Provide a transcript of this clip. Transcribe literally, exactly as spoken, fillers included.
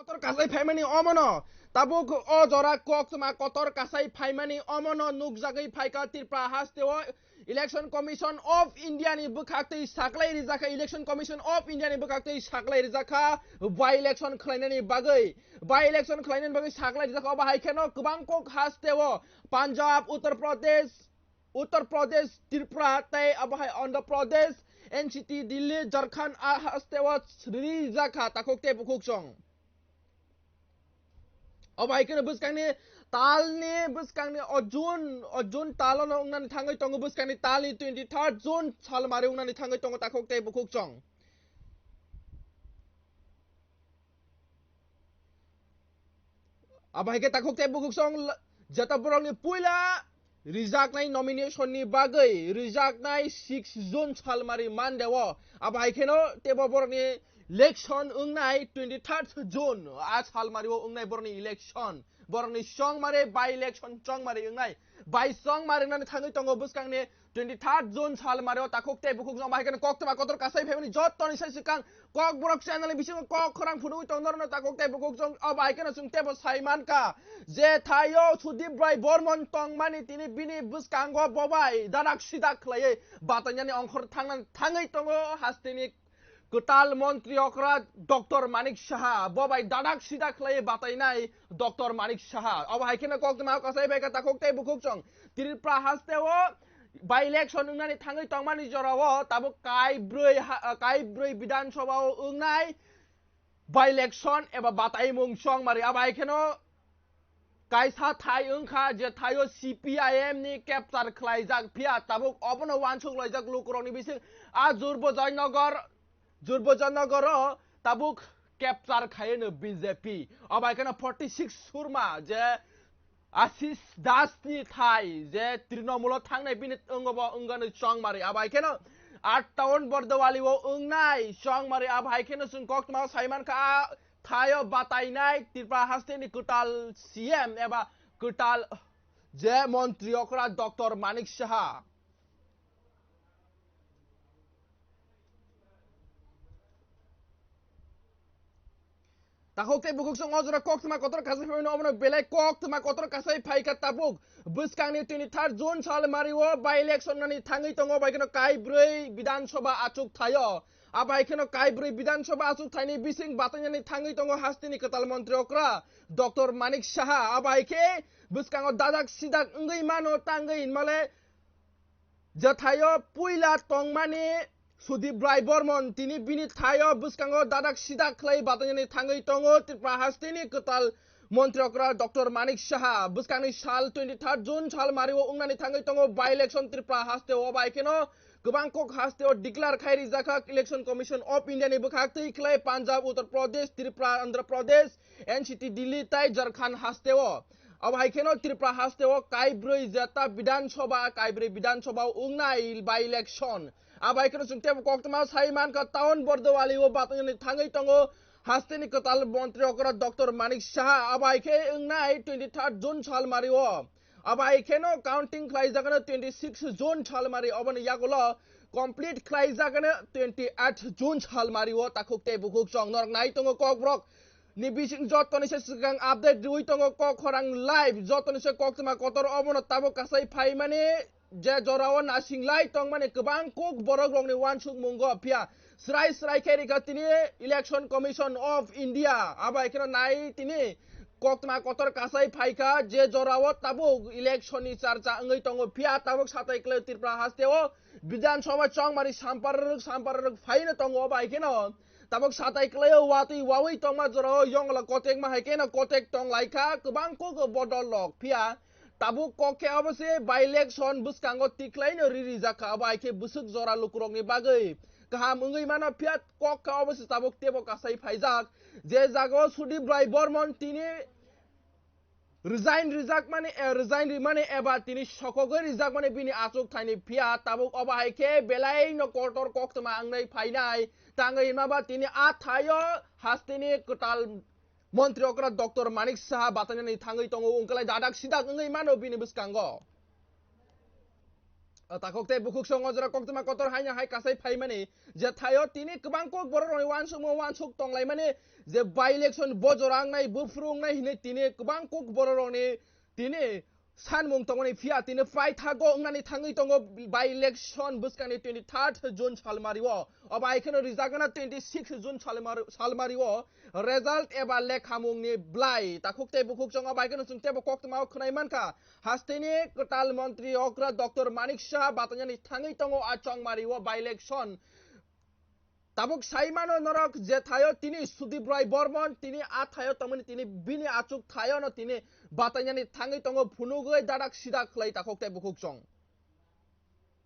Kotor kasai phaimani omono tabuk o jora koktwma kotor kasai phaimani omono nukjagwi phaikha Tripura hasteo Election Commission of India ni bwkhaktwi saklai rijakha, Election Commission of India ni bwkhaktwi saklai rijakha by election khlainani bagwi, by election khlainani bagwi saklai rijakha. Obo hai kheno kwbang kok hasteo Punjab, Uttar Pradesh, Uttar Pradesh, Tripura tei abo hai Andhra Pradesh, N C T, Delhi, Jharkhand a hasteo rijakha takhuk tei bukhuk chwng. Obo hai kheno bwskangni talni bwskangni o June, o June talono wngnani thangwi tongo, bwskangni talni twenty third June salmari wngnani thangwi tongo takhuk tei bukhuk chwng. Abo hai khe takhuk tei bukhuk chwng la-, jeta borokni puila rijaknai nomination ni bagwi rijaknai six June salmari Monday o. Abo hai kheno teibo borokni election wngnai twenty third June a salmari o wngnai borokni election. Borokni chongmari by election chongmari wngnai. By chongmari wngnani thangwi tongo bwskangni twenty third June salmari o takhuk tei bukhuk chwng abo hai kheno koktwma kotor kasai phaimani jottoni sai swkang Kokborok channel ni bisingo kok khorang phunugwi tong norno takhuk tei bukhuk chwng. Obo hai kheno chwng teibo sai mankha je thaio Sudip Rai Bormon tongmani tini bini bwskango bobai dadak sidak khlaiwi batainani ongkhor thangna thangwi tongo hasteni kwtal montri okra Doctor Manik Saha. Bobai dadak sidak khlaiwi batainai Doctor Manik Saha. Obo hai kheno koktwma kasai phaikha takhuk tei bukhuk chwng. Tripura hasteo by election wngnani thangwi tongmani jorao tabuk kai brwi ha-, kai brwi Bidhan Sabha o wngnai by election eba bataimung chongmari. Abo hai kheno kaisa thai wngkha je thaio C P I M ni capture khlaijak, phiya tabuk obono uansuk laijak lukurokni bising a Jurbojoynagar, Jurbojoynagar o tabuk capture khaiyeno B J P. Abo hai kheno forty six surma je Ashish Das ni thai je Trinamool o thangnai bini wngo bo wngani chongmari. Abo hai kheno a town Bordowali o wngnai chongmari. Abo hai kheno chwng koktwma o sai mankha a thaio batainai Tripura hasteni kwtal C M eba kwtal je montri okra Doctor Manik Saha. Takhuk tei bukhuk chwng o jora koktwma kotor kasai phaimani obono belai koktwma kotor kasai phaikha tabuk. Bwskangni twenty third June salmari o by election nani thangwi tongo, bai kheno kai brwi Bidhan Sabha achuk thaio. Abai kheno kai brwi Bidhan Sabha achuk thaini bising batainani thangwi tongo hasteni kwtal montri okra Doctor Manik Saha. Abai khe bwskango dadak sidak wngwi mano tangwi hinmale Jathaio puila tongmani Sudip Rai Bormon, tini bini thaio bwskango dadak sidak khlai batainani thangwi tongo Tripura hasteni kwtal montri okra Doctor Manik Saha. Bwskangni sal twenty third June sal mario wngnani thangwi tongo by election Tripura hasteo. Bai kheno kwbang kok hasteo declare khai rijak kha Election Commission of India ni bwkhak twi khlai Punjab, Uttar Pradesh, Tripura, Andhra Pradesh, N C T, Delhi tai Jharkhand hasteo. Abo hai kheno Tripura hasteo kai brwi jeta Bidhan Sabha, kai brwi Bidhan Sabha wngnai by election. Abo hai kheno chwng tebo koktwma sai mankha town Bordowali o batwngni thangwi tongo hasteni kwtal montri okra Doctor Manik Saha. Abo hai khe wngnai twenty third June salmari o. Abo hai kheno counting khlaijakno twenty six June salmari, oboni yagulo complete khlaijakno twenty eight June salmari o. Takhuk tei bukhuk chwng norok nai tongo kokborok ni bising jotoni se swkang update rwi tongo kok khorang live, jotoni se koktwma kotor obono tabuk kasai phaimani je jorao nasinglai tongmani kwbang kok borok rokni uansukmungo phiya srai srai khe rikha tini Election Commission of India. Abo hai kheno nai tini koktwma kotor kasai phaikha je jorao tabuk election ni charcha wngwi tongo phiya tabuk satai kwlai Tripura hasteo Bidhan Sabha chongmari sampar rwk sampar rwk phaino tongo. Abo hai kheno tabuk satai kwlaio watwi wawi tongma jorao yongla kotekma hai kheno kotek tong lai kha kwbang kok bodol rok phiya tabuk kok khe obo se by election bwskango tikhlaino ri rijak kha. Abo hai khe bwswk jora lukurokni bagwi kaham wngwi mano phiya kok kha obo se tabuk tebo kasai phaijak je jagao Sudip Rai Bormon tini resign rijakmani, eh, resign rimani eba tini sokogwi rijakmani bini achuk thaini phiya tabuk obo hai khe belai no kotor koktwma wngnai phainai tangwi hinma ba tini a thaio hasteni kwtal montri okra Doctor Manik Saha batainani thangwi tongo wngkhlai dadak sidak wngwi mano bini bwskango. Takhuk tei bukhuk song o jora koktwma kotor haino hai kasai phaimani, je thaio tini kwbang kok borok rokni uansukmung uansuk tonglaimani, je by election bo jora wngnai, buphuru wngnai hinwi tini kwbang kok borok rokni tini sanmung tongmani, phiya tini paithago wngnani thangwi tongo by election bwskangni twenty third June salmario. Obo hai kheno rijakgana twenty six June salmar-, salmario result eba lekhamungni blai. Takhuk tei bukhuk song o bai kheno chwng teibo koktwma o khwnai mankha. Hasteni kwtal montri okra Doctor Manik Saha batainani thangwi tongo a chongmari o by election. Tabuk saimano norok je thaio tini Sudip Roy Bormon tini a thaio tongmani tini bini achuk thaio no tini batainani thangwi tongo phunugwi dadak sidak khlai takhuk tei bukhuk song.